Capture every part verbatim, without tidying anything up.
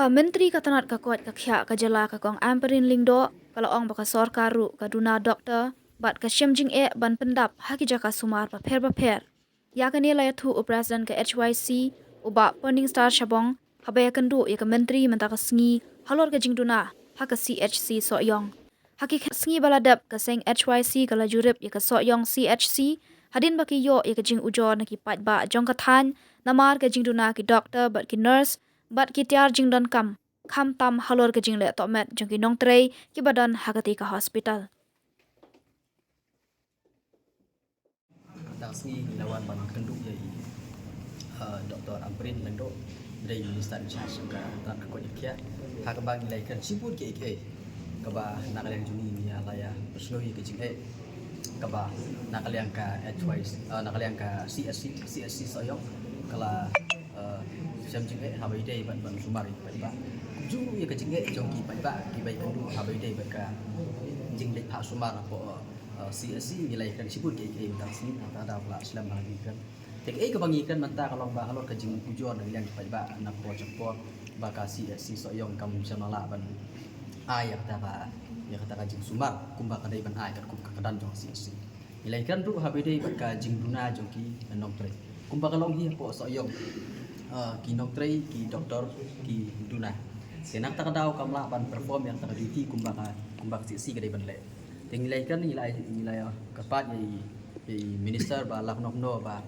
Ka Myntri ka tnat ka koit ka khiah ka jylla ka Kong Ampareen Lyngdoh ka la ong ba ka sorkar ruh ka duna doktor bad ka shem jingeh ban pyndap ha ki jaka sumar bapher bapher. Ïa kane la ïathuh u President ka H Y C, u Bah Perningstar Shabong, haba ïakynduh ïa ka Myntri mynta ka sngi halor ka jingduna ha ka C H C Sohiong. Ha ki sngi ba la dep, ka seng H Y C ka la jurip ïa ka Sohiong C H C hadien ba ki ïoh ïa ka jingujor na ki paidbah jong ka thaiñ namar ka jingduna ki doktor bad ki nurse bad ki tiar jingdonkam, khamtam halor ka jingleh tohmet jong ki nongtrei kiba don ha katei ka hospital. Tang sngi ngi la wan ban kynduh ïa i, uh, Doctor Ampareen Lyngdoh, dei Minister in charge ka tnat ka koit ka khiah. Ha kaba ngi la ïakren shibun kiei kiei kaba na ka liang jong ngi ngi la ïa pyrshang ïa ka jingeh kaba na ka liang ka H Y C, uh, na ka liang ka C H C, C H C Sohiong ka la, uh, shem jingeh haba ïadei bad ban sumar ïa ki paidbah. Kumjuh ïa ka jingeh jong ki paidbah kiba ïakynduh haba ïadei bad ka jingleit phah sumar hapoh, uh, uh, C H C. Ngi la ïakren shibun kiei kiei mynta ka sngi, nangta ka daw la slem ba ngi ïakren. Te kaei kaba ngi ïakren mynta ka long ba halor ka jingujor na ka liang ki paidbah na ka por sha ka por ba ka C H C Sohiong kam shym la lah ban ai ïa kata ka, ïa kata ka jingsumar kumba ka dei ban ai katkum ka kyrdan jong ka C H C. Ngi la ïakren ruh haba ïadei bad ka jingduna jong ki nongtrei. Kumba ka long hi hapoh Sohiong, uh, ki nongtrei, ki doktor ki duna. Te nangta ka daw kam lah ban perform ïa kata ka duty kumba ka, kumba ka C H C ka dei ban leh. Te ngi la ïakren, ngi la, ngi la ïa kyrpad ïa i, ïa i minister ba lap noh noh ba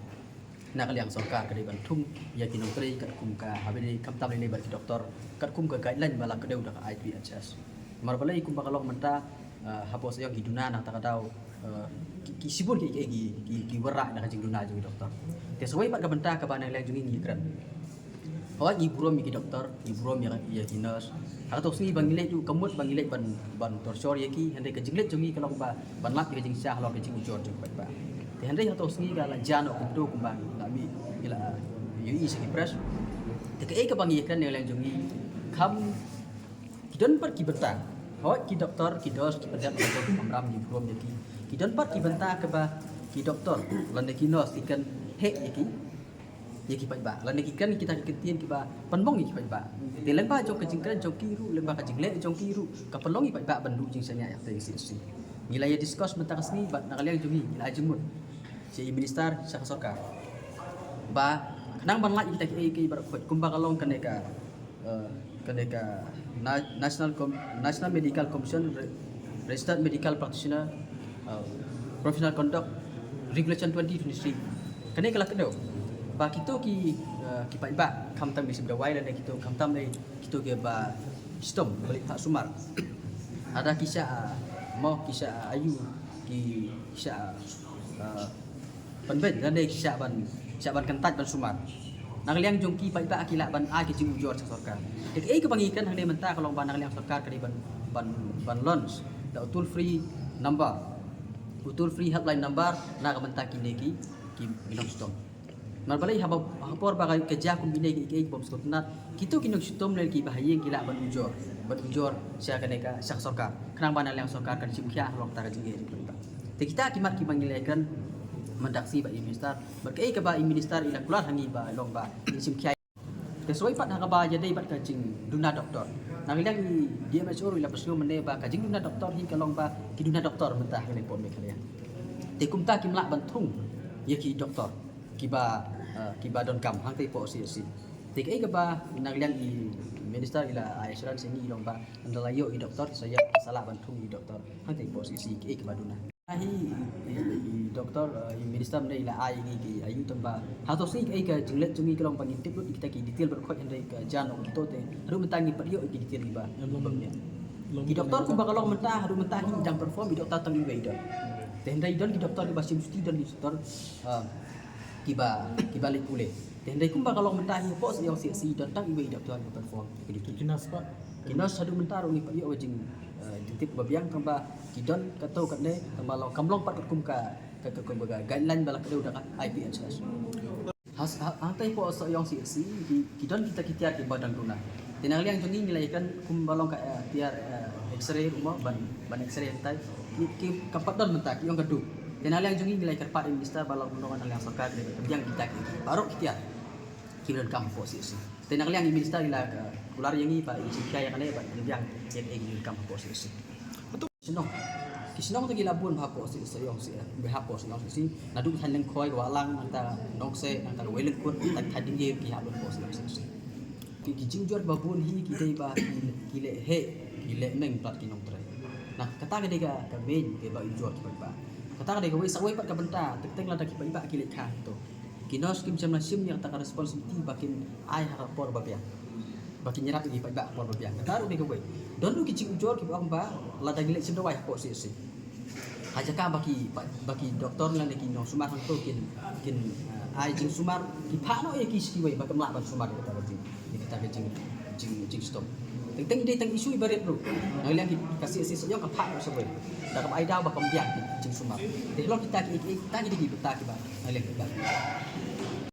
na ka liang sorkar ka dei ban thung ïa ki nongtrei katkum ka, haba ïadei khamtam lei lei bad ki doktor katkum ka guideline ba la kdew da ka I P H S. Namar balei kumba ka long mynta, uh, hapoh Sohiong ki duna nangta ka daw, uh, ki, ki shibun ki, ki, ki, ki wanrah na ka jingduna jong ki doktor. Te sa wei pat ka bynta kaba na ka liang jong ngi ngi kren. Hooid ngi burom ïa ki doktor, ngi burom ïa, ïa ki nurse. Ha kato ka sngi ba ngi leit ruh ka mut ba ngi leit ban, ban torture ïa ki, hynrei ka jingleit jong ngi ka long ba ban lap ïa ka jingshisha halor ka jingujor jong ki paidbah. Te hynrei ha kato ka sngi ka la jan noh kumto kumba ngi la mih, ngi la ïohi sha ki press. Te kaei kaba ngi ïakren na ka liang jong ngi, kham ki don pat ki bynta. Hooid ki doktor, ki nurse, ki pyndep, ki doktor kamram, ngi burom ïa ki. Ki don pat ki bynta kaba ki doktor lane ki nurse ki kren heh ïa ki, ïa ki paidbah, lane ki kren kita ki kyntien kiba pynbong ïa ki paidbah. Te lyngba jong ka jingkren jong ki ruh, lyngba ka jingleh jong ki ruh, ka pynlong ïa ki paidbah ban duh jingshaniah ïa ka C H C. Ngi la ïa discuss mynta ka sngi bad na ka liang jong ngi ngi la ai jingmut sha i minister, sha ka sorkar ba khnang ban lait ïa kita kiei kiei baroh khoit kumba ka long kane ka, eh, kane ka na-, National Com-, National Medical Commission, re-, Registered Medical Practitioner, uh, Professional Conduct Regulation twenty twenty-three. Kane ka la kdew ba kito ki, uh, ki paidbah khamtam ki shim dawai lane kito khamtam lei kito kiba shitom ba leit phah sumar. Lada ki shah, uh, mo ki shah, uh, ayu ki shah, uh, pynbeit lane ki shah ban, shah ban kyntait ban sumar. Na ka liang jong ki paidbah ki lah ban ai ka jingujor sha sorkar. Te kaei kaba ngi kren hangne mynta ka long ba na ka liang sorkar ka dei ban, ban, ban launch da u toll free number, u toll free helpline number na ka bynta kine ki, ki, ki nongshitom. Namar balei haba, ha por ba ka, ka jia kum kine ki, ki, ki bym sngewtynnat, kito ki nongshitom lane kiba ha ïing ki lah ban ujor, ban ujor sha kane ka, sha ka sorkar. Khnang ba na ka liang sorkar kan shim khia halor kata ka jingeh jong ki paidbah. Te kita ki mat kiba ngi la ïakren mynta ka sngi bad i minister. Bad kaei kaba i minister i la kular ha ngi ba long ba ngin shim khia. Te sa wei pat ha kaba ïadei bad ka jingduna doktor. Na ka liang i D M H O ruh i la pynsngew mynne ba ka jingduna doktor hi ka long ba ki duna doktor mynta ha kane ka por Meghalaya. Te kumta kim lah ban thung ïa ki doktor kiba, eh, kiba donkam hangtei hapoh C H C. Te kaei kaba na ka liang i minister i la ai assurance ïa ngi i long ba ynda la ïoh i doktor sa ïa sa lah ban thung i doktor hangtei hapoh C H C kaei kaba duna. Hi i, i, i doktor, eh, i minister mynne i la ai ïa ngi ki ayu tang ba ha kato ka sngi kaei ka jingleit jong ngi ka long ba ngin tip lut ïa kita ki detail baroh khoit hynrei ka jan ong kito te haduh mynta ngim pat ïoh ïa ki detail kiba, kiba bniah. Ki doktor kumba ka long mynta haduh mynta hi i dang perform i doktor tang iwei i don. Te hynrei i don ki doktor kiba shim shuti, don ki doktor, eh, kiba, kiba leit pule. Te hynrei kumba ka long mynta hi hapoh Sohiong C H C i don tang iwei i doktor ba perform ïa ki duty. Ki nurse pat? Ki nurse haduh mynta ruh ngim pat ïoh ka jing, eh, jingtip ba biang tang ba ki don katto katne tang ba long kam long pat katkum ka, ka, ka, ka, ka guideline ba la kdew da ka I P H S. Ha, ha, hangtei hapoh Sohiong C H C ki, ki don kita ki tiar kiba dang duna. Te na ka liang jong ngi ngi la ïakren kumba long ka, eh, tiar, eh, X-ray ruh mo ban, ban X-ray hangtai. Ki, ki kam pat don mynta ki ong ka duk. Te na ka liang jong ngi ngi la ïakyrpad ïa i minister ba long, long na ka liang sorkar ka dei ban pynbiang kita ki, ki baroh ki tiar kiba donkam hapoh C H C. Te na ka liang i minister i la kular ïa ngi ba i jingkhia ïa kane ba i biang ïa ki kam hapoh CHC. Shnong, ki shnong te ki la bun hapoh CHC, ïong CHC, hapoh shnong CHC. Naduh thaiñ Lyngkhoi, Wahlang, nangta Nongkseh, nangta Wei Lyngkut, nangta thaiñ Dingir ki hap lut hapoh shnong CHC. Ki ki jingujor ba bun hi ki dei ba ki leh heh, ki leh meng bad ki nongtrei. Nah, kata ka dei ka main kaba ujor ki paidbah. Kata ka dei kawei sa kawei pat ka bynta, teng teng lada ki paidbah ki leh kha to. Ki nurse kim shym la shim ïa kata ka responsibility ba kin ai ha ka por ba biang. Ba kin ïarap ïa ki paidbah ha ka por ba biang. Kata ruh dei kawei. Don ruh ki jingujor kiba ong ba lada ngi leit shim dawai hapoh CHC, ha jaka ba ki, ba ki doktor lane ki nongsumar hangto kin, kin ai jingsumar, ki phah noh ïa ki sha kiwei ba kim lah ban sumar ïa kata ka jing, ïa kata ka jing, jing, jingshitom. Teng teng i dei tang issue iba rit ruh. Na ka liang ki, ka CHC Sohiong ka phah noh sha kiwei. Da kaba ai daw ba kam biang ki jingsumar. Te halor kita ki, kita ki dei ki bynta kiba na ka liang kita.